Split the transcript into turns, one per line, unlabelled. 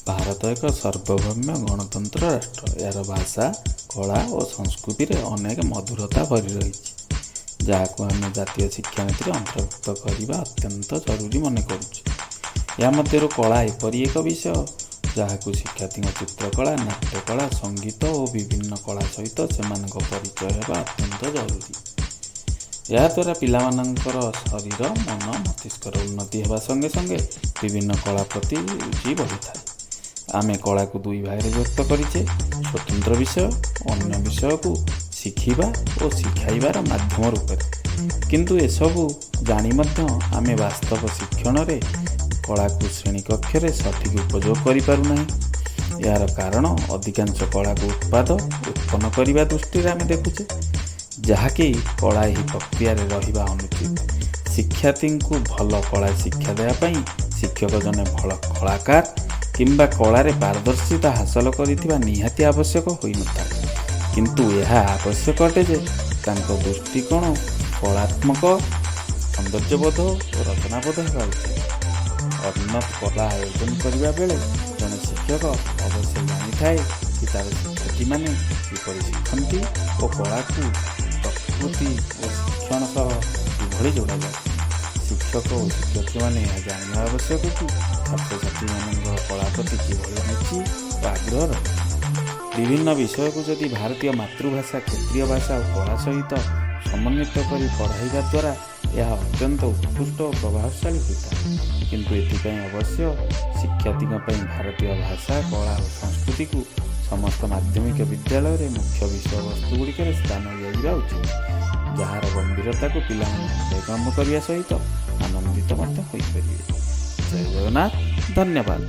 ଭାରତ ଏକ ସାର୍ବଭୌମ ଗଣତନ୍ତ୍ର ରାଷ୍ଟ୍ର। ଏହାର ଭାଷା, କଳା ଓ ସଂସ୍କୃତିରେ ଅନେକ ମଧୁରତା ଭରି ରହିଛି, ଯାହାକୁ ଆମେ ଜାତୀୟ ଶିକ୍ଷାନୀତିରେ ଅନ୍ତର୍ଭୁକ୍ତ କରିବା ଅତ୍ୟନ୍ତ ଜରୁରୀ ମନେ କରୁଛୁ। ଏହା ମଧ୍ୟରୁ କଳା ଏପରି ଏକ ବିଷୟ, ଯାହାକୁ ଶିକ୍ଷାର୍ଥୀଙ୍କ ଚିତ୍ରକଳା, ନାଟ୍ୟକଳା, ସଙ୍ଗୀତ ଓ ବିଭିନ୍ନ କଳା ସହିତ ସେମାନଙ୍କ ପରିଚୟ ହେବା ଅତ୍ୟନ୍ତ ଜରୁରୀ। ଏହାଦ୍ୱାରା ପିଲାମାନଙ୍କର ଶରୀର, ମନ, ମସ୍ତିଷ୍କର ଉନ୍ନତି ହେବା ସଙ୍ଗେ ସଙ୍ଗେ ବିଭିନ୍ନ କଳା ପ୍ରତି ରୁଚି ବଢ଼ିଥାଏ। ଆମେ କଳାକୁ ଦୁଇ ଭାଗରେ ବିଭକ୍ତ କରିଛେ, ସ୍ୱତନ୍ତ୍ର ବିଷୟ, ଅନ୍ୟ ବିଷୟକୁ ଶିଖିବା ଓ ଶିଖାଇବାର ମାଧ୍ୟମ ରୂପରେ। କିନ୍ତୁ ଏସବୁ ଜାଣି ମଧ୍ୟ ଆମେ ବାସ୍ତବ ଶିକ୍ଷଣରେ କଳାକୁ ଶ୍ରେଣୀ କକ୍ଷରେ ସଠିକ୍ ଉପଯୋଗ କରିପାରୁନାହିଁ। ଏହାର କାରଣ, ଅଧିକାଂଶ କଳାକୁ ଉତ୍ପାଦ ଉତ୍ପନ୍ନ କରିବା ଦୃଷ୍ଟିରେ ଆମେ ଦେଖୁଛେ, ଯାହାକି କଳା ଏହି ପ୍ରକ୍ରିୟାରେ ରହିବା ଅନୁଚିତ। ଶିକ୍ଷାର୍ଥୀଙ୍କୁ ଭଲ କଳା ଶିକ୍ଷା ଦେବା ପାଇଁ ଶିକ୍ଷକ ଜଣେ ଭଲ କଳାକାର କିମ୍ବା କଳାରେ ପାରଦର୍ଶିତା ହାସଲ କରିଥିବା ନିହାତି ଆବଶ୍ୟକ ହୋଇନଥାଏ। କିନ୍ତୁ ଏହା ଆବଶ୍ୟକ ଅଟେ ଯେ ତାଙ୍କ ଦୃଷ୍ଟିକୋଣ କଳାତ୍ମକ, ସୌନ୍ଦର୍ଯ୍ୟବୋଧ ଓ ରଚନାବୋଧ ହେବା ଉଚିତ। ଉନ୍ନତ କଳା ଆୟୋଜନ କରିବା ବେଳେ ଜଣେ ଶିକ୍ଷକ ଅବଶ୍ୟ ଜାଣିଥାଏ କି ତା'ର ଶିକ୍ଷାର୍ଥୀମାନେ କିପରି ଶିଖନ୍ତି ଓ କଳାକୁ ପ୍ରକୃତି ଓ ଶିକ୍ଷଣ ସହ କିଭଳି ଯୋଡ଼ାଯାଏ। ଶିକ୍ଷକ ଓ ଶିକ୍ଷୟିତ୍ରୀମାନେ ଏହା ଜାଣିବା ଆବଶ୍ୟକ କି ଛାତ୍ରଛାତ୍ରୀମାନଙ୍କ କଳା ପ୍ରତି କିଭଳି ରୁଚି ଓ ଆଗ୍ରହ ରହିଛି। ବିଭିନ୍ନ ବିଷୟକୁ ଯଦି ଭାରତୀୟ ମାତୃଭାଷା, କ୍ଷେତ୍ରୀୟ ଭାଷା ଓ କଳା ସହିତ ସମନ୍ୱିତ କରି ପଢ଼ାଇବା ଦ୍ୱାରା ଏହା ଅତ୍ୟନ୍ତ ଉତ୍କୃଷ୍ଟ ଓ ପ୍ରଭାବଶାଳୀ ହୋଇଥାଏ। କିନ୍ତୁ ଏଥିପାଇଁ ଅବଶ୍ୟ ଶିକ୍ଷାର୍ଥୀଙ୍କ ପାଇଁ ଭାରତୀୟ ଭାଷା, କଳା ଓ ସଂସ୍କୃତିକୁ ସମସ୍ତ ମାଧ୍ୟମିକ ବିଦ୍ୟାଳୟରେ ମୁଖ୍ୟ ବିଷୟବସ୍ତୁ ଗୁଡ଼ିକରେ ସ୍ଥାନ ଦିଆଯିବା ଉଚିତ, ଯାହାର ଗମ୍ଭୀରତାକୁ ପିଲାମାନେ ହୃଦୟଙ୍ଗମ କରିବା ସହିତ ଆନନ୍ଦିତ ମଧ୍ୟ ହୋଇପାରିବେ। ଜୟ ଜଗନ୍ନାଥ, ଧନ୍ୟବାଦ।